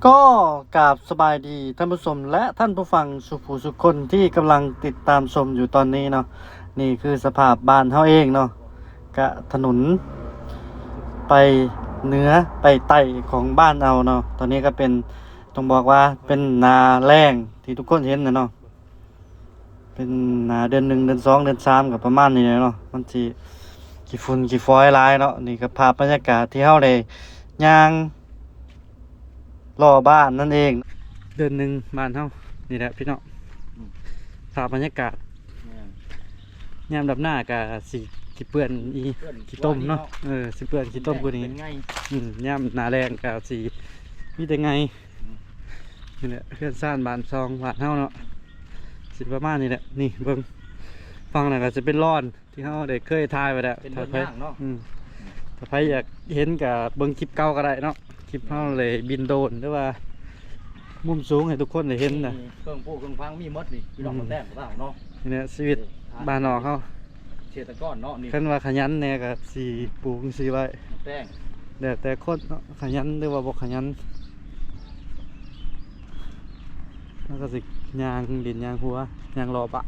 ກໍກາບສະບາຍດີທ່ານຜູ້ຊົມ ແລະ ທ່ານຜູ້ຟັງສູ່ຜູ້ສູ່ຄົນທີ່ກຳລັງຕິດຕາມຊົມຢູ່ຕອນນີ້ເນາະ. ນີ້ຄືສະພາບບ້ານເຮົາເອງເນາະ, ກະຖະໜົນໄປເໜືອໄປໃຕ້ຂອງບ້ານເຮົາເນາະ. ຕອນນີ້ກໍເປັນ ຕ້ອງບອກວ່າເປັນໜ້າແລ້ງທີ່ທຸກຄົນເຫັນນະເນາະ. ເປັນໜ້າເດືອນໜຶ່ງ ເດືອນສອງ ເດືອນສາມ ກໍປະມານນີ້ແຫຼະເນາະ, ມັນຊິຂີ້ຝຸ່ນຂີ້ຝອຍຫຼາຍເນາະ. ນີ້ກໍພາບບັນຍາກາດທີ່ເຮົາໄດ້ຍ່າງລໍ້ບ້ານນັ້ນເອງ. ເດືອນໜຶ່ງບ້ານເຮົານີ້ແຫຼະພີ່ນ້ອງ. ອືມ ພາບບັນຍາກາດ ແມ່ນ ຍາມດຳນາກໍຊິຂີ້ເປື້ອນອີ່ ຂີ້ຕົມເນາະ. ເອີ ຊິເປື້ອນຂີ້ຕົມກວ່ານີ້. ອືມ ຍາມໜ້າແລ້ງກໍຊິມີແຕ່ໄງ່. ອືມ ນີ້ແຫຼະເຮືອນຊານບ້ານຊ່ອງບ້ານເຮົາເນາະ, ຊິປະມານນີ້ແຫຼະ. ນີ້ເບິ່ງ ຝັ່ງນັ້ນກໍຈະເປັນລອນທີ່ເຮົາໄດ້ເຄີຍຖ່າຍໄວ້ແລ້ວ. ເປັນເຮືອນຮ້າງເນາະ. ອືມ ຖ້າໃຜຢາກເຫັນກໍເບິ່ງຄລິບເກົ່າກໍໄດ້ເນາະ, ຄລິບເຮົາໄດ້ບິນໂດຣນ ຫຼືວ່າມຸມສູງໃຫ້ທຸກຄົນໄດ້ເຫັນນະ. ນີ້ເຄື່ອງປູເຄື່ອງຟັງມີໝົດນີ້ ພີ່ນ້ອງ. ອືມ ແຕ່ງຕ່າງເນາະ. ນີ້ແຫຼະຊີວິດ ເອີ ບ້ານນອກເຮົາ ເກສດຕະກອນເນາະນີ້. ຄັນວ່າຂະຫຍັນແດ່ກໍຊິປູກຈັ່ງຊີ້ໄວ້ ແຕ່ງ ແລ້ວແຕ່ຄົນເນາະ, ຂະຫຍັນ ຫຼືວ່າບໍ່ຂະຫຍັນ. ແລ້ວກໍຊິຍ່າງດິນຍ່າງຫົວຍ່າງເລາະປະ.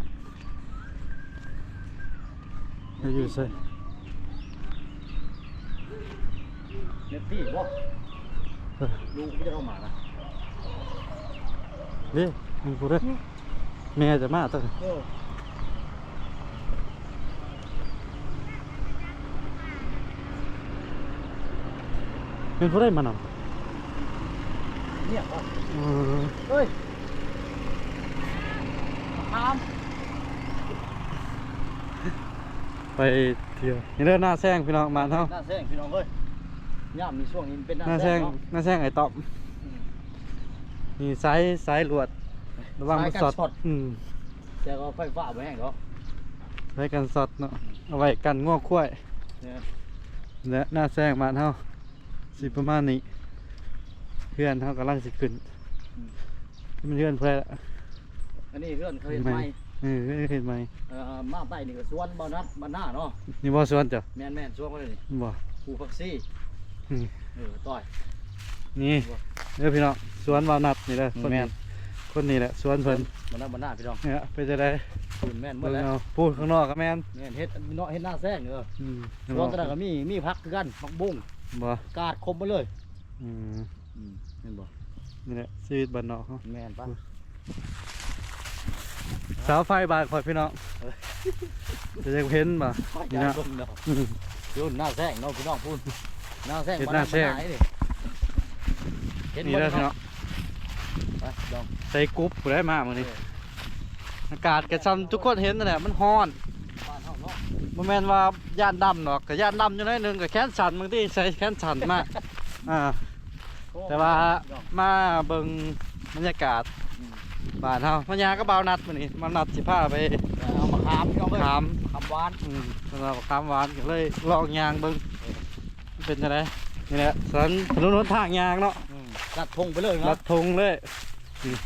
ແລ້ວຢູ່ໃສ? ເນັດປີ້ບໍ່? ເອີ ລູກມັນຈະເຂົ້າມານະ. ເດ້ ມີຜູ້ໃດ? ແມ່ຈະມາຕົວນີ້. ເອີ ແມ່ນຜູ້ໃດມານຳ? ເນຍ ເອີ ເຮີ້ຍ ມາຄາມ ໄປທ່ຽວ. ນີ້ເດີໜ້າແຊງພີ່ນ້ອງ ບ້ານເຮົາ ໜ້າແຊງພີ່ນ້ອງເອີຍ. ຍາມນີ້ ຊ່ວງນີ້ເປັນໜ້າແຊງເນາະ, ໜ້າແຊງອ້າຍຕ້ອມ. ອືມ ນີ້ສາຍ ສາຍລວດ ລະວັງມັນຊັອດ. ສາຍກັນຊັອດ. ອືມ ແຕ່ວ່າໄຟຟ້າບໍ່ແຮງດອກ, ສາຍກັນຊັອດເນາະ. ອືມ ເອົາໄວ້ກັນງົວຄວາຍ. ແມ່ນ ແລະ ໜ້າແຊງບ້ານເຮົາຊິປະມານນີ້. ເຮືອນເຮົາກຳລັງຊິຂຶ້ນ. ອືມ ມັນເຮືອນໃຜລະ? ອັນນີ້ເຮືອນເຂົາເຮັດໃໝ່. ເອີ ເຮືອນເຮັດໃໝ່. ເອີ ມາໃຕ້ນີ້ກໍສວນບ່າວນັດບ້ານນາເນາະ. ນີ້ບໍ່ສວນເຈົ້າ? ແມ່ນໆ ສວນເຂົາເລີຍນີ້. ບໍ່ ປູກຜັກຊີ. ອືມ ເອີ ຕ້ອຍ ນີ້ ເດີພີ່ນ້ອງ ສວນບ່າວນັດນີ້ເດີ. ຄົນນີ້ ແມ່ນ ຄົນນີ້ແຫຼະສວນເພິ່ນ ສວນບ່າວນັດບ້ານນາພີ່ນ້ອງ. ເອີ ເປັນຈັ່ງໃດ? ປູນແມ່ນໝົດແລ້ວ ປູນຂ້າງນອກກໍແມ່ນ. ແມ່ນ ເຮັດເນາະ ເຮັດໜ້າແຊງເດີ. ອືມ ສວນຕົວນັ້ນກໍມີ ມີຜັກຄືກັນ ຜັກບຸ້ງ. ບໍ່ ກາດຄົບໝົດເລີຍ. ອືມ ອືມ ແມ່ນບໍ່? ນີ້ແຫຼະຊີວິດບ້ານນອກເຮົາ. ແມ່ນປະ? ເສົາໄຟບ້ານຂ້ອຍພີ່ນ້ອງ. ເອີ ຈະຢາກເຫັນບໍ່? ຂ້ອຍຢາກເບິ່ງເນາະ. ອືມ ຢູ່ໜ້າແຊງເນາະພີ່ນ້ອງ. ພຸ້ນ ໜ້າແຊງ ເຮັດໜ້າແຊງ ເຫັນບໍ່ພີ່ນ້ອງ? ໄປພີ່ນ້ອງ ໃສ່ກຸບຜູ້ໃດມາມື້ນີ້. ເອີ ອາກາດກໍຊ່ຳທຸກຄົນເຫັນນັ້ນແຫຼະ ມັນຮ້ອນ. ບ້ານເຮົາເນາະ ບໍ່ແມ່ນວ່າຢ້ານດຳດອກ, ກໍຢ້ານດຳຢູ່ໜ້ອຍໜຶ່ງ, ກໍແຂນສັ້ນ ບາງທີໃສ່ແຂນສັ້ນມາ. ອ່າ ແຕ່ວ່າມາເບິ່ງບັນຍາກາດ ອືມ ບ້ານເຮົາ. ມາຍ່າງກັບບ່າວນັດມື້ນີ້, ບ່າວນັດຊິພາໄປເອົາໝາກຂາມ ພີ່ນ້ອງເອີຍ ຂາມ ໝາກຂາມຫວານ. ອືມ ເພິ່ນວ່າໝາກຂາມຫວານ ກໍເລີຍລອງຍ່າງເບິ່ງ. ເອີ ເປັນຈັ່ງໃດ? ນີ້ແຫຼະ ສວນ ຖະໜົນຫົນທາງຍ່າງເນາະ. ອືມ ລັດທົ່ງໄປເລີຍເນາະ ລັດທົ່ງເລີຍ. ອືມ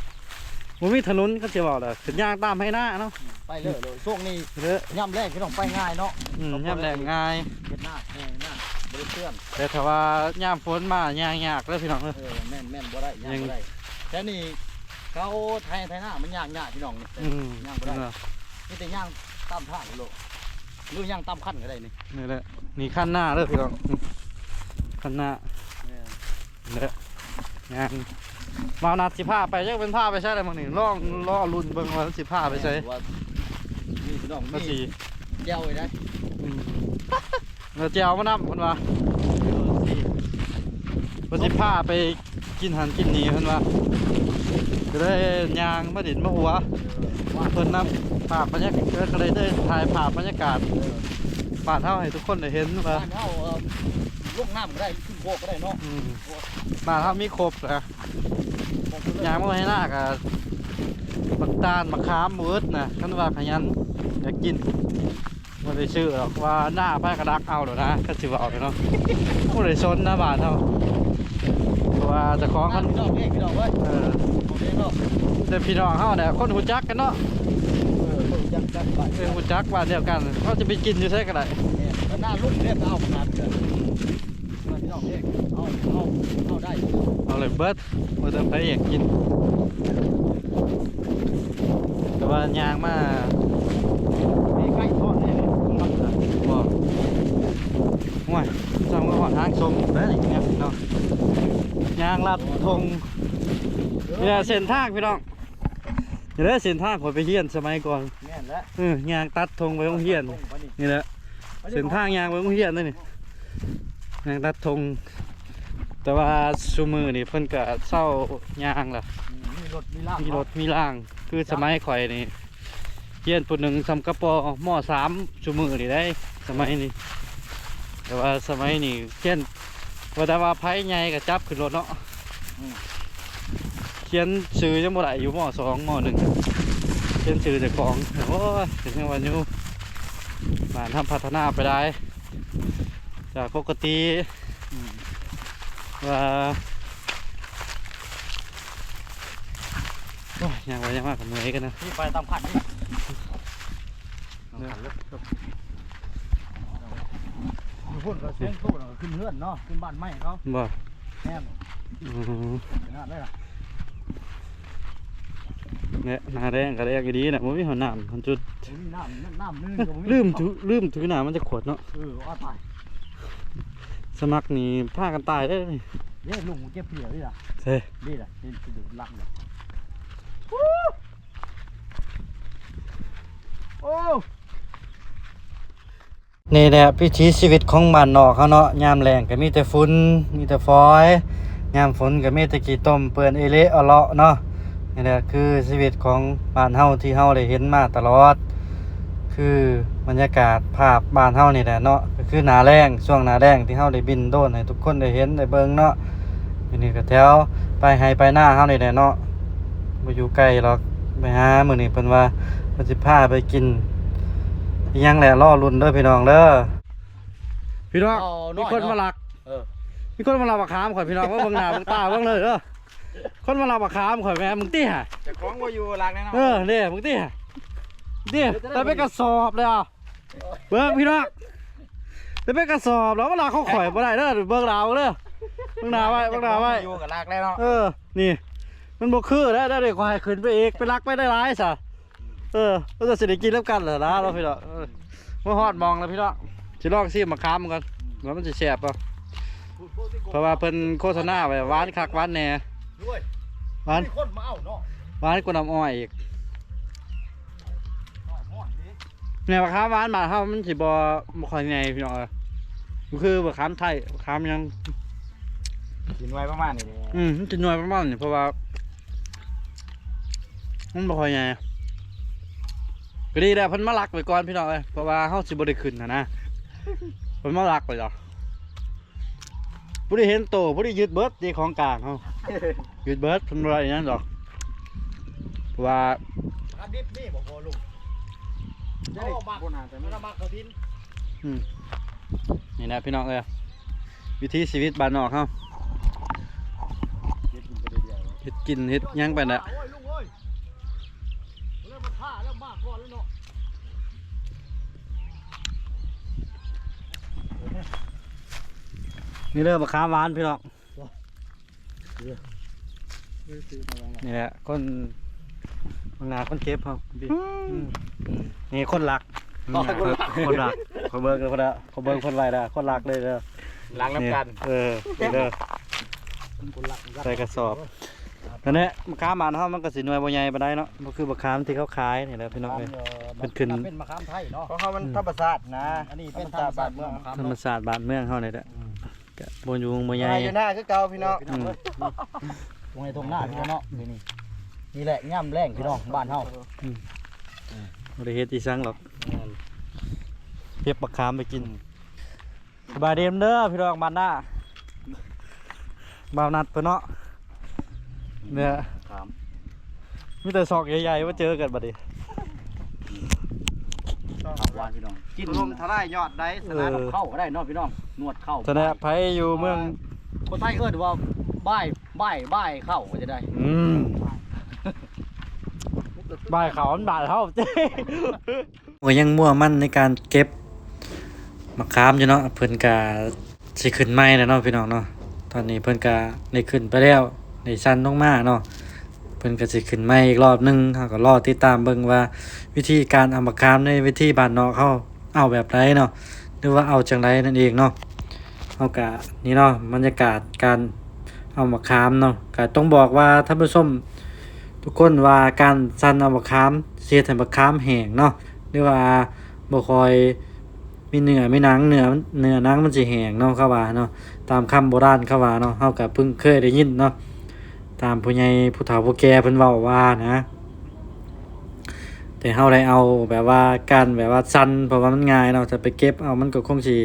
ບໍ່ມີຖະໜົນ ຄັນຊິເວົ້າແລ້ວ ຂຶ້ນຍ່າງຕາມໄຮ່ນາເນາະ. ອືມ ໄປເລີຍ ຊ່ວງນີ້ ເລີຍ ຍາມແລ້ງພີ່ນ້ອງໄປງ່າຍເນາະ. ອືມ ຍາມແລ້ງງ່າຍ ເຮັດນາ ເຮັດນາ ບໍ່ໄດ້ເປື້ອນ. ແຕ່ຖ້າວ່າຍາມຝົນມາ ຍ່າງຍາກເດີພີ່ນ້ອງເດີ. ເອີ ແມ່ນໆ ບໍ່ໄດ້ ຍ່າງບໍ່ໄດ້. ແຖວນີ້ເຂົາໄຖ ໄຖນາ ມັນຍ່າງຍາກພີ່ນ້ອງນີ້. ອືມ ຍ່າງບໍ່ໄດ້ ເນາະ ມີແຕ່ຍ່າງຕາມທາງໂລດ ຫຼືຍ່າງຕາມຄັນກໍໄດ້ນີ້. ນີ້ແຫຼະ ນີ້ຄັນນາເດີພີ່ນ້ອງ ອືມ ຄັນນາ. ແມ່ນ ນີ້ແຫຼະ ຍ່າງ ບ່າວນັດຊິພາໄປ ຈັກເພິ່ນພາໄປໃສລະມື້ນີ້. ລອງລໍລຸ້ນເບິ່ງວ່າຊິພາໄປໃສ. ແມ່ນ ວ່າມີພີ່ນ້ອງ ວ່າ ມີ ຊິ ແຈ່ວໄວ້ໄດ້. ອືມ ແລ້ວແຈ່ວມານຳເພິ່ນວ່າ ເອີ ຊິ ເພິ່ນຊິພາໄປ ກິນຫັ້ນກິນນີ້ເພິ່ນວ່າ ກໍເລີຍຍ່າງມາດິນມາຫົວ ເອີ ເພິ່ນນຳພາບບັນຍາກາດ ກໍເລີຍໄດ້ຖ່າຍພາບບັນຍາກາດ ເອີ ບ້ານເຮົາໃຫ້ທຸກຄົນໄດ້ເຫັນວ່າ ບ້ານເຮົາ ເອີ ລົງນ້ຳກໍໄດ້ ຂຶ້ນໂຄກກໍໄດ້ເນາະ. ອືມ ໂອ້ຍ ບ້ານເຮົາມີຄົບນະ ຍ່າງມາໄຮ່ນາກໍ ບັກຕານ ບັກຂາມ ບໍ່ອຶດນະ ຄັນວ່າຂະຫຍັນຢາກກິນ. ບໍ່ໄດ້ຊື້ດອກ ວ່າໜ້າໃຜກໍດັກເອົາໂລດນະ ຄັນຊິເວົ້າເນາະ. ບໍ່ໄດ້ສົນນະບ້ານເຮົາ ເພາະວ່າເຈົ້າຂອງມັນ ພີ່ນ້ອງເອງ ພີ່ນ້ອງເອີຍ. ເອີ ຂອງເອງເນາະ ແຕ່ພີ່ນ້ອງເຮົາແຫຼະ ຄົນຮູ້ຈັກກັນເນາະ. ເອີ ຄົນຮູ້ຈັກກັນ ເອີ ຮູ້ຈັກບ້ານດຽວກັນ ເຮົາຈະໄປກິນຢູ່ໃສກໍໄດ້. ແມ່ນ ໜ້າລຸງເດ້ ໄປເອົາມາເທື່ອ ພີ່ນ້ອງເອງ ເອົ ເອົາ ເອົາໄດ້ ເອົາເລີຍເບິດ ບໍ່ຕ້ອງໃຜຢາກກິນ ແຕ່ວ່າຍ່າງມາ ນີ້ໃກ້ທອດແນ່ນີ້ ບໍ່ ໂອ້ຍ ຊ່ຳວ່າຮອດທາງຊົງໄດ້ນີ້ເນາະ ຍ່າງລັດທົ່ງ ນີ້ແຫຼະເສັ້ນທາງພີ່ນ້ອງ ນີ້ແຫຼະເສັ້ນທາງຂ້ອຍໄປຮຽນສະໄໝກ່ອນ ແມ່ນແຫຼະ ເອີ ຍ່າງຕັດທົ່ງໄປໂຮງຮຽນ ຕັດທົ່ງໄປນີ້ ນີ້ແຫຼະ ເສັ້ນທາງຍ່າງໄປໂຮງຮຽນເດ້ນີ້ ຍ່າງຕັດທົ່ງ ແຕ່ວ່າຊຸມື້ນີ້ເພິ່ນກະເຊົາຍ່າງລະ ອືມ ມີລົດມີລາງ ມີລົດມີລາງ ຄືສະໄໝຂ້ອຍນີ້ ຮຽນຜູ້ໜຶ່ງສ່ຳກະປໍມໍສາມຊຸມື້ນີ້ໄດ໋ ສະໄໝນີ້ ແຕ່ວ່າສະໄໝນີ້ຮຽນ ວ່າແຕ່ວ່າໃຜໃຫຍ່ກະຈັບຂຶ້ນລົດເນາະ ອືມ ຂຽນຊື່ຍັງບໍ່ໄດ້ຢູ່ມໍສອງມໍໜຶ່ງ ຂຽນຊື່ເຈົ້າຂອງ ໂອ້ຍ ກະຍັງວ່າຢູ່ ບ້ານເຮົາພັດທະນາໄປຫຼາຍ ຈາກປົກກະຕິ ອືມ ວ່າ ໂອ້ຍ ຍ່າງໄປຍ່າງມາກະເມື່ອຍກັນນະ ນີ້ໄປຕາມຄັນນີ້ ເອີ ຢູ່ພຸ້ນກະສຽງໂຕນະ ຂຶ້ນເຮືອນເນາະ ຂຶ້ນບ້ານໃໝ່ເຂົາ ບໍ່ ແມ່ນ ອືມ ຂະໜາດໃດລະ ແລະໜ້າແລ້ງກະແລ້ງອີ່ຫຼີນະ ບໍ່ມີຫົວນ້ຳ ມັນຈຸດ ບໍ່ມີນ້ຳ ນ້ຳໜຶ່ງກະບໍ່ມີ ລືມຖື ລືມຖືນ້ຳມາຈັກຂວດເນາະ ເອີ ວ່າຕາຍ ສະໝັກນີ້ພາກັນຕາຍເດ້ ເດ້ ລຸງເກັບເພຍເດ້ລະ ເດ້ລະ ເຫັນຊິຫຼັກເດ້ ໂອ້ ນີ້ແຫຼະວິຖີຊີວິດຂອງບ້ານນອກເຮົາເນາະ ຍາມແລ້ງກະມີແຕ່ຝຸ່ນ ມີແຕ່ຝອຍ ຍາມຝົນກະມີແຕ່ຂີ້ຕົມເປື້ອນເອເລະອະເລາະເນາະ ນີ້ແຫຼະຄືຊີວິດຂອງບ້ານເຮົາທີ່ເຮົາໄດ້ເຫັນມາຕະຫຼອດ ຄືບັນຍາກາດພາບບ້ານເຮົານີ້ແຫຼະເນາະ ກະຄືໜ້າແລ້ງ ຊ່ວງໜ້າແລ້ງທີ່ເຮົາໄດ້ບິນໂດຣນໃຫ້ທຸກຄົນໄດ້ເຫັນໄດ້ເບິ່ງເນາະ ຢູ່ນີ້ກະແຖວປາຍໄຮ່ປາຍນາເຮົານີ້ແຫຼະເນາະ ບໍ່ຢູ່ໄກດອກ ໄປຫາ ມື້ນີ້ເພິ່ນວ່າເພິ່ນຊິພາໄປກິນອີ່ຫຍັງແຫຼະ ລໍລຸ້ນເດີພີ່ນ້ອງເດີ ພີ່ນ້ອງ ມີຄົນມາລັກ ເອີ ມີຄົນມາລັກບັກຂາມຂ້ອຍພີ່ນ້ອງ ເບິ່ງໜ້າເບິ່ງຕາເບິ່ງເລີຍເດີ ຄົນມາລັກບັກຂາມຂ້ອຍແມ່ ມຶງຕິຫະ ເຈົ້າຂອງບໍ່ຢູ່ລັກແນ່ນອນ ເອີ ເດ້ ມຶງຕິຫະ ເດ້ ແຕ່ເປັນກະສອບເລີຍ ເບິ່ງພີ່ນ້ອງ ແຕ່ເປັນກະສອບແລ້ວ ມາລັກຂອງຂ້ອຍບໍ່ໄດ້ເດີ ເບິ່ງໜ້າເບິ່ງເດີ ເບິ່ງໜ້າໄວ້ ເບິ່ງໜ້າໄວ້ ຢູ່ກະລັກແລ້ວເນາະ ເອີ ນີ້ ມັນບໍ່ຄືແລ້ວ ດຽວຂ້ອຍໃຫ້ຂຶ້ນໄປອີກ ໄປລັກໄປໄດ້ຫຼາຍຊະ ເອີ ເຮົາຈະຊິໄດ້ກິນນຳກັນແຫຼະນະເນາະພີ່ນ້ອງ ເອີ ມາຮອດໝ່ອງແລ້ວພີ່ນ້ອງ ຊິລອງຊີມບັກຂາມກ່ອນ ວ່າມັນຊິແຊບບໍ່ ເພາະວ່າເພິ່ນໂຄສະນາໄວ້ ຫວານຄັກຫວານແນ່ ຫວານ ຫວານກວ່ານ້ຳອ້ອຍອີກ ແມ່ນ ບັກຂາມຫວານບ້ານເຮົາມັນຊິບໍ່ ບໍ່ຄ່ອຍໃຫຍ່ພີ່ນ້ອງເອີຍ ບໍ່ຄືບັກຂາມໄທ ບັກຂາມຫຍັງ ຊິໜ່ວຍປະມານນີ້ແຫຼະ ອືມ ມັນຊິໜ່ວຍປະມານນີ້ ເພາະວ່າມັນບໍ່ຄ່ອຍໃຫຍ່ ກະດີແລ້ວ ເພິ່ນມາລັກໄວ້ກ່ອນພີ່ນ້ອງເອີຍ ເພາະວ່າເຮົາຊິບໍ່ໄດ້ຂຶ້ນຫັ້ນນະ ເພິ່ນມາລັກໄວ້ດອກ ຜູ້ໃດເຫັນໂຕ ຜູ້ໃດຍຶດເບິດເດ້ ຂອງກາງເຮົາ ຍຶດເບິດ ເພິ່ນບໍ່ໄດ້ຫຍັງດອກ ເພາະວ່າ ກະດິບມີບໍ່ ບໍ່ລຸງ ເຂົາບໍ່ມັກ ບໍ່ໜ້າຈະມີ ມັນມັກກະດິນ ອືມ ນີ້ແຫຼະພີ່ນ້ອງເອີຍ ວິຖີຊີວິດບ້ານນອກເຮົາ ເຮັດກິນໄປເລື້ອຍໆ ເຮັດກິນເຮັດຫຍັງໄປນະ ໂອ້ຍ ລຸງເອີຍ ນີ້ເດີ ບັກຂາມຫວານພີ່ນ້ອງ ນີ້ແຫຼະຄົນເບິ່ງໜ້າຄົນເກັບເຮົາ ອືມ ນີ້ຄົນລັກ ຄົນລັກ ເຂົາເບິ່ງແລ້ວ ເຂົາເບິ່ງເພິ່ນໄວ້ແລ້ວ ຄົນລັກເລີຍເດີ ລັກນຳກັນ ເອີ ນີ້ເດີ ຄົນລັກນຳກັນ ໃສ່ກະສອບ ນັ້ນແຫຼະ ບັກຂາມບ້ານເຮົາມັນກະຊິໜ່ວຍບໍ່ໃຫຍ່ປານໃດເນາະ ບໍ່ຄືບັກຂາມທີ່ເຂົາຂາຍນີ້ແຫຼະພີ່ນ້ອງເອີຍ ເພິ່ນຂຶ້ນ ເປັນບັກຂາມໄທເນາະ ຂອງເຮົາມັນທຳມະຊາດນະ ອັນນີ້ເປັນທຳມະຊາດບ້ານເມືອງ ທຳມະຊາດບ້ານເມືອງເຮົານີ້ແຫຼະ ກະບໍ່ຢູ່ບໍ່ໃຫຍ່ ຢູ່ນາຄືເກົ່າພີ່ນ້ອງ ອືມ ລົງໃນທົ່ງນາພີ່ນ້ອງເນາະ ນີ້ ນີ້ແຫຼະຍາມແລງພີ່ນ້ອງບ້ານເຮົາ ອືມ ບໍ່ໄດ້ເຮັດອີ່ສັງດອກ ແມ່ນ ເກັບບັກຂາມໄປກິນ ສະບາຍດີເດີພີ່ນ້ອງບ້ານນາ ບ່າວນັດເພິ່ນເນາະ ເນຍ ມີແຕ່ຊອກໃຫຍ່ໆ ມາເຈີກັນບັດນີ້ ຊອກຫວານພີ່ນ້ອງ ກິນລົມທະລາຍຍອດໄດ້ ເອີ ສະນານວດເຂົ້າກະໄດ້ເນາະພີ່ນ້ອງ ນວດເຂົ້າ ສະນາໄຜຢູ່ເມືອງ ຄົນໄທເອີ້ນວ່າບາຍ ບາຍ ບາຍເຂົ້າວ່າຈັ່ງໃດ ອືມ ບາຍເຂົ້າມັນບາຍເຮົາ ໂອ້ຍ ຍັງມົວມັນໃນການເກັບໝາກຂາມຢູ່ເນາະ ເພິ່ນກະຊິຂຶ້ນໃໝ່ແລ້ວເນາະພີ່ນ້ອງເນາະ ຕອນນີ້ເພິ່ນກະໄດ້ຂຶ້ນໄປແລ້ວ ໄດ້ສັ່ນລົງມາເນາະ ເພິ່ນກະຊິຂຶ້ນໃໝ່ອີກລອບໜຶ່ງ. ເຮົາກະລໍຕິດຕາມເບິ່ງວ່າວິທີການເອົາໝາກຂາມໃນວິທີບ້ານນອກເຮົາເອົາແບບໃດເນາະ ຫຼືວ່າເອົາຈັ່ງໃດນັ້ນເອງເນາະ. ເຮົາກະ ນີ້ເນາະ ບັນຍາກາດການເອົາໝາກຂາມເນາະ ກະຕ້ອງບອກວ່າທ່ານຜູ້ຊົມທຸກຄົນວ່າການສັ່ນເອົາໝາກຂາມຊິເຮັດໃຫ້ໝາກຂາມແຫ້ງເນາະ ຫຼືວ່າບໍ່ຄ່ອຍ ມີເນື້ອມີໜັງ ເນື້ອ ເນື້ອໜັງມັນຊິແຫ້ງເນາະ ເຂົາວ່າເນາະ ຕາມຄຳໂບລານເຂົາວ່າເນາະ. ເຮົາກະເພິ່ງເຄີຍໄດ້ຍິນເນາະ ຕາມຜູ້ໃຫຍ່ຜູ້ເຖົ້າຜູ້ແກ່ເພິ່ນເວົ້າວ່ານະ ແຕ່ເຮົາໄດ້ເອົາແບບວ່າ ການແບບວ່າສັ່ນ ເພາະວ່າມັນງ່າຍເນາະ ຈະໄປເກັບເອົາມັນກໍຄົງຊິ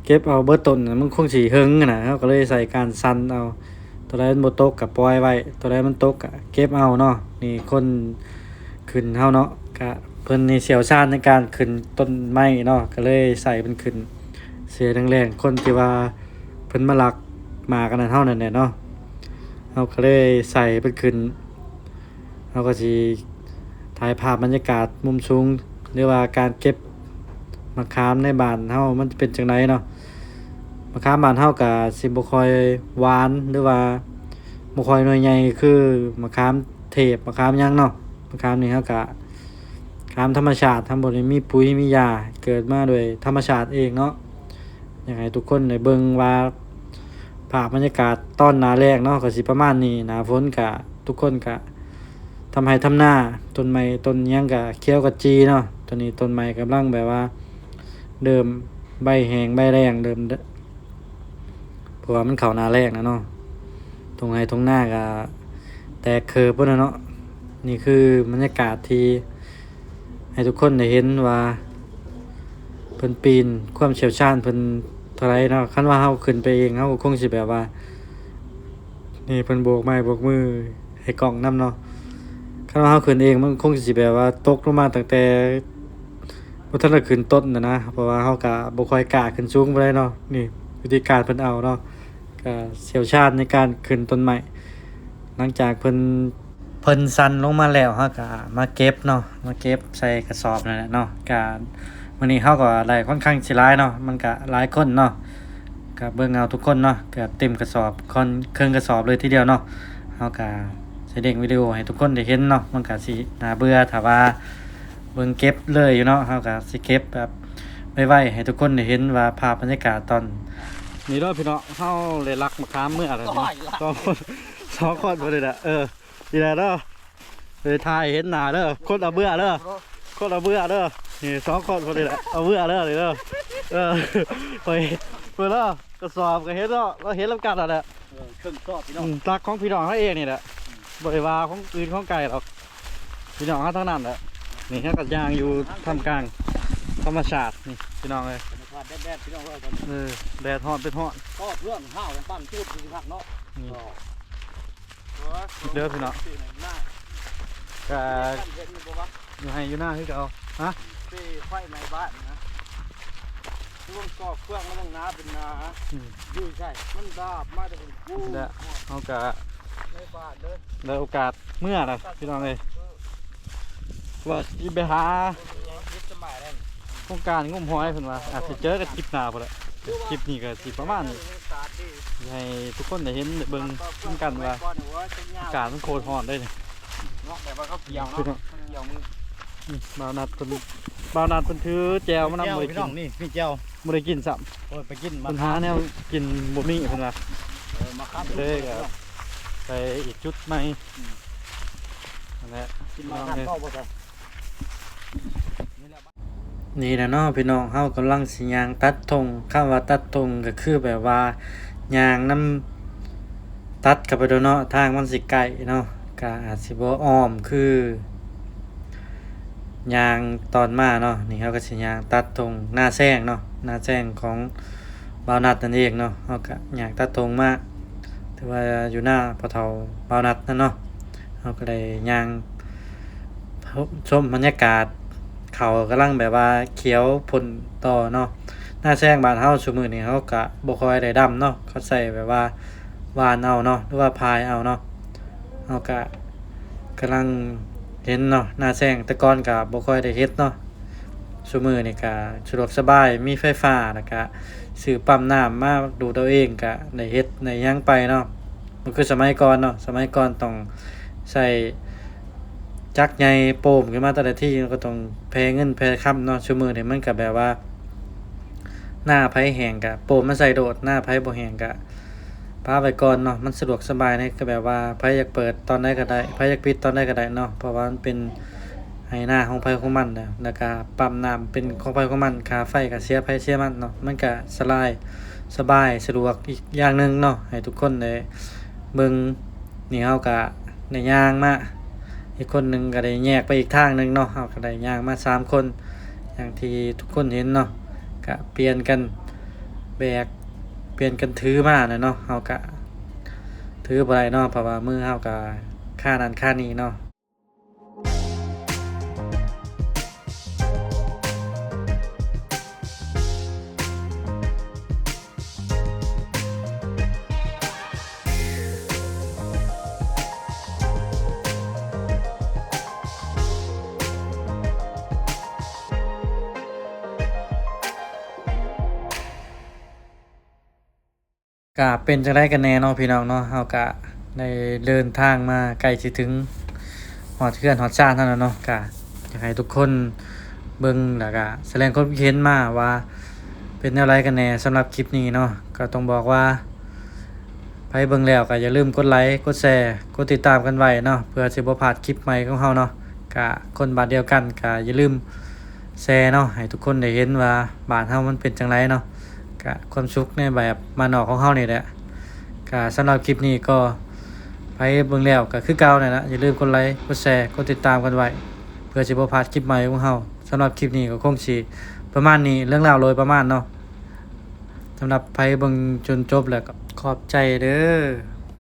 ເກັບເອົາເບິດຕົ້ນ ມັນຄົງຊິເຫິງຫັ້ນນະ ເຮົາກໍເລີຍໃຊ້ການສັ່ນເອົາ. ຕົວໃດມັນບໍ່ຕົກກະປ່ອຍໄວ້ ຕົວໃດມັນຕົກກະເກັບເອົາເນາະ. ນີ້ຄົນຂຶ້ນເຮົາເນາະ ກະເພິ່ນນີ້ຊ່ຽວຊານໃນການຂຶ້ນຕົ້ນໄມ້ເນາະ ກະເລີຍໃສ່ເພິ່ນຂຶ້ນເສຍແຮງໆ. ຄົນທີ່ວ່າເພິ່ນມາລັກໝາກອັນນັ້ນເຮົານັ້ນແຫຼະເນາະ ເຮົາກະເລີຍໃສ່ເພິ່ນຂຶ້ນ. ເຮົາກໍຊິຖ່າຍພາບບັນຍາກາດມຸມສູງ ຫຼືວ່າການເກັບໝາກຂາມໃນບ້ານເຮົາມັນຈະເປັນຈັ່ງໃດເນາະ. ໝາກຂາມບ້ານເຮົາກະຊິບໍ່ຄ່ອຍຫວານ ຫຼືວ່າບໍ່ຄ່ອຍໜ່ວຍໃຫຍ່ຄືໝາກຂາມເທບ ໝາກຂາມຫຍັງເນາະ. ໝາກຂາມນີ້ເຮົາກະ ຂາມທຳມະຊາດ ເຮົາບໍ່ໄດ້ມີປຸ໋ຍມີຢາ ເກີດມາໂດຍທຳມະຊາດເອງເນາະ. ຢາກໃຫ້ທຸກຄົນໄດ້ເບິ່ງວ່າພາບບັນຍາກາດຕອນໜ້າແລ້ງເນາະ ກໍຊິປະມານນີ້. ໜ້າຝົນກະ ທຸກຄົນກະທຳໄຮ່ທຳນາ ຕົ້ນໄມ້ຕົ້ນຫຍັງກະຂຽວຂະຈີເນາະ. ຕອນນີ້ຕົ້ນໄມ້ກຳລັງແບບວ່າເລີ່ມໃບແຫ້ງໃບແລ້ງ ເລີ່ມ ເພາະວ່າມັນເຂົ້າໜ້າແລ້ງແລ້ວເນາະ ທົ່ງໄຮ່ທົ່ງນາກະແຕກເຄີບເບິດແລ້ວເນາະ. ນີ້ຄືບັນຍາກາດທີ່ ໃຫ້ທຸກຄົນໄດ້ເຫັນວ່າເພິ່ນປີນ ຄວາມຊ່ຽວຊານເພິ່ນເທົ່າໃດເນາະ. ຄັນວ່າເຮົາຂຶ້ນໄປເອງ ເຮົາກໍຄົງຊິແບບວ່າ ນີ້ເພິ່ນໂບກໄມ້ໂບກມືໃຫ້ກ້ອງນຳເນາະ. ຄັນວ່າເຮົາຂຶ້ນເອງ ມັນຄົງຊິແບບວ່າຕົກລົງມາຕັ້ງແຕ່ບໍ່ທັນໄດ້ຂຶ້ນຕົ້ນນະນະ ເພາະວ່າເຮົາກະບໍ່ຄ່ອຍກ້າຂຶ້ນສູງປານໃດເນາະ. ນີ້ວິທີການເພິ່ນເອົາເນາະ ກະຊ່ຽວຊານໃນການຂຶ້ນຕົ້ນໄມ້. ຫຼັງຈາກເພິ່ນ ເພິ່ນສັ່ນລົງມາແລ້ວ ເຮົາກະມາເກັບເນາະ ມາເກັບໃສ່ກະສອບນັ້ນແຫຼະເນາະ. ກະມື້ນີ້ເຮົາກໍໄດ້ຄ່ອນຂ້າງຊິຫຼາຍເນາະ ມັນກະຫຼາຍຄົນເນາະ ກະເບິ່ງເອົາທຸກຄົນເນາະ ເກືອບເຕັມກະສອບ ຄ່ອນເຄິ່ງກະສອບເລີຍທີດຽວເນາະ. ເຮົາກະຊິເລັ່ງວິດີໂອໃຫ້ທຸກຄົນໄດ້ເຫັນເນາະ ມັນກະຊິໜ້າເບື່ອຖ້າວ່າເບິ່ງເກັບເລີຍຢູ່ເນາະ. ເຮົາກະຊິເກັບແບບໄວໆ ໃຫ້ທຸກຄົນໄດ້ເຫັນວ່າພາບບັນຍາກາດຕອນນີ້ເດີພີ່ນ້ອງ. ເຮົາໄດ້ລັກໝາກຂາມເມືອແລ້ວເນາະ ສອງຄົນ ສອງຄົນພໍດີລະ ເອີ ນີ້ແຫຼະເດີ ເອີ ຖ່າຍເຫັນໜ້າເດີ ຄົນເອົາເບື່ອເດີ ຄົນເອົາເບື່ອເດີ. ນີ້ສອງຄົນພໍດີລະ ເອົາເບື່ອເດີ ນີ້ເດີ ເອີ ຂ້ອຍ ເບິ່ງເດີ ກະສອບກະເຫັນເນາະ ເຮົາເຫັນນຳກັນຫັ້ນແຫຼະ ເອີ ເຄິ່ງສອບພີ່ນ້ອງ ອືມ ຫຼັກຂອງພີ່ນ້ອງເຮົາເອງນີ້ແຫຼະ ອືມ ບໍ່ໄດ້ວ່າຂອງອື່ນຂອງໄກດອກ ພີ່ນ້ອງເຮົາທັງນັ້ນແຫຼະ. ນີ້ເຮົາກໍຍ່າງຢູ່ທ່າມກາງທຳມະຊາດນີ້ພີ່ນ້ອງເອີຍ ແດດໆ ພີ່ນ້ອງເອີຍ ເອີ ແດດຮ້ອນເປັນຮ້ອນ ກໍເພື່ອນຫ້າວປັນຈູດຄືຄັກເນາະ ນີ້ ເດີພີ່ນ້ອງ ກະ ເຫັນຢູ່ບໍ່ວະ ຢູ່ໄຮ່ຢູ່ນາຄືເກົ່າ ຮະ ເປໄຟໃນບ້ານນະ ຊ່ວງກອກເຄື່ອງລະວັງນາເປັນນາ ອືມ ຢູ່ໃສ ມັນດາບມາແຕ່ພຸ້ນ ແລ້ວເຮົາກະ ໃນບ້ານເດີ ໄດ້ໂອກາດເມືອລະພີ່ນ້ອງເອີຍ ວ່າຊິໄປຫາ ໂຄງການງົມຫອຍເພິ່ນວ່າ ອາດຊິເຈີກັນຄລິບໜ້າພຸ້ນແຫຼະ. ຄລິບນີ້ກໍຊິປະມານນີ້ ໃຫ້ທຸກຄົນໄດ້ເຫັນໄດ້ເບິ່ງນຳກັນວ່າ ອາກາດມັນໂຄດຮ້ອນເດ້ນີ້ເນາະ ແບບວ່າເຂົາກ່ຽວເນາະ ກ່ຽວມື ອືມ ບ່າວນັດເພິ່ນ ບ່າວນັດເພິ່ນຖືແຈ່ວມານຳ ບໍ່ໄດ້ກິນ ນີ້ມີແຈ່ວ ບໍ່ໄດ້ກິນຊ້ຳ ໂອ້ຍ ໄປກິນ ເພິ່ນຫາແນວກິນບໍ່ມີເພິ່ນວ່າ ເອີ ມາຄັບເລີຍກໍໄປອີກຈຸດໃໝ່ ອືມ ນັ້ນແຫຼະ ກິນມາຄັບເຂົ້າບໍ່ຊະ ນີ້ແຫຼະເນາະພີ່ນ້ອງ ເຮົາກຳລັງຊິຍ່າງຕັດທົ່ງ ຄຳວ່າຕັດທົ່ງກໍຄືແບບວ່າຍ່າງນຳ ຕັດເຂົ້າໄປໂດຍເນາະ ທາງມັນຊິໃກ້ເນາະ ກະອາດຊິບໍ່ອ້ອມຄືຍ່າງຕອນມາເນາະ. ນີ້ເຮົາກໍຊິຍ່າງຕັດທົ່ງນາແຊງເນາະ ນາແຊງຂອງບ່າວນັດນັ້ນເອງເນາະ ເຮົາກະຍ່າງຕັດທົ່ງມາ ຖືວ່າຢູ່ນາພໍ່ເຖົ້າບ່າວນັດນັ້ນເນາະ ເຮົາກໍໄດ້ຍ່າງ ຊົມບັນຍາກາດ ເຂົ້າກຳລັງແບບວ່າຂຽວພົ້ນຕໍ່ເນາະ. ນາແຊງບ້ານເຮົາຊຸມື້ນີ້ເຮົາກະບໍ່ຄ່ອຍໄດ້ດຳເນາະ ເຂົາໃຊ້ແບບວ່າຫວ່ານເອົາເນາະ ຫຼືວ່າພາຍເອົາເນາະ. ເຮົາກະກຳລັງເຫັນເນາະ ນາແຊງ ແຕ່ກ່ອນກະບໍ່ຄ່ອຍໄດ້ເຮັດເນາະ. ຊຸມື້ນີ້ກະສະດວກສະບາຍ ມີໄຟຟ້າ ແລ້ວກະຊື້ປ້ຳນ້ຳມາດູດເອົາເອງ ກະໄດ້ເຮັດໄດ້ຫຍັງໄປເນາະ. ບໍ່ຄືສະໄໝກ່ອນເນາະ, ສະໄໝກ່ອນຕ້ອງໃຊ້ຈັກໃຫຍ່ໂປ້ມຂຶ້ນມາແຕ່ລະທີ ກໍຕ້ອງແຜ່ເງິນແຜ່ຄຳເນາະ. ຊຸມື້ນີ້ມັນກະແບບວ່າ ນາໃຜແຫ້ງກະໂປ້ມມາໃສ່ໂລດ, ນາໃຜບໍ່ແຫ້ງກະປະໄວ້ກ່ອນເນາະ. ມັນສະດວກສະບາຍໃນ ກະແບບວ່າໃຜຢາກເປີດຕອນໃດກະໄດ້, ໃຜຢາກປິດຕອນໃດກະໄດ້ເນາະ, ເພາະວ່າມັນເປັນໄຮ່ນາຂອງໃຜຂອງມັນແຫຼະ. ແລ້ວກະປ້ຳນ້ຳເປັນຂອງໃຜຂອງມັນ, ຄ່າໄຟກະເສຍໃຜເສຍມັນເນາະ. ມັນກະສະບາຍ ສະບາຍ ສະດວກອີກຢ່າງໜຶ່ງເນາະ ໃຫ້ທຸກຄົນໄດ້ເບິ່ງ. ນີ້ເຮົາກະໄດ້ຍ່າງມາ, ອີກຄົນໜຶ່ງກະໄດ້ແຍກໄປອີກທາງໜຶ່ງເນາະ. ເຮົາກະໄດ້ຍ່າງມາສາມຄົນ ຢ່າງທີ່ທຸກຄົນເຫັນເນາະ, ກະປ່ຽນກັນແບກ ປ່ຽນກັນຖືມາແຫຼະເນາະ. ເຮົາກະຖືບໍ່ໄດ້ເນາະ ເພາະວ່າມືເຮົາກະຄານັ້ນຄານີ້ເນາະ. ກະເປັນຈັ່ງໃດກັນແດ່ເນາະພີ່ນ້ອງເນາະ, ເຮົາກະໄດ້ເດີນທາງມາໃກ້ຊິເຖິງຮອດເຮືອນຮອດຊານເຮົາແລ້ວເນາະ. ກະຢາກໃຫ້ທຸກຄົນເບິ່ງ ແລ້ວກະສະແດງຄວາມຄິດເຫັນມາວ່າເປັນແນວໃດກັນແດ່ສຳລັບຄລິບນີ້ເນາະ. ກະຕ້ອງບອກວ່າ ໃຜເບິ່ງແລ້ວກະຢ່າລືມກົດໄລ ກົດແຊ ກົດຕິດຕາມກັນໄວ້ເນາະ ເພື່ອຊິບໍ່ພາດຄລິບໃໝ່ຂອງເຮົາເນາະ. ກະຄົນບ້ານດຽວກັນກະຢ່າລືມແຊເນາະ ໃຫ້ທຸກຄົນໄດ້ເຫັນວ່າບ້ານເຮົາມັນເປັນຈັ່ງໃດເນາະ, ກະຄວາມສຸກໃນແບບບ້ານນອກຂອງເຮົານີ້ແຫຼະ. ກະສຳລັບຄລິບນີ້ກໍ ໃຜເບິ່ງແລ້ວກະຄືເກົ່ານັ້ນລະ ຢ່າລືມກົດໄລ ກົດແຊ ກົດຕິດຕາມກັນໄວ້ ເພື່ອຊິບໍ່ພາດຄລິບໃໝ່ຂອງເຮົາ. ສຳລັບຄລິບນີ້ກໍຄົງຊິປະມານນີ້ ເລື່ອງລາວໂດຍປະມານເນາະ. ສຳລັບໃຜເບິ່ງຈົນຈົບແລ້ວກໍຂອບໃຈເດີ.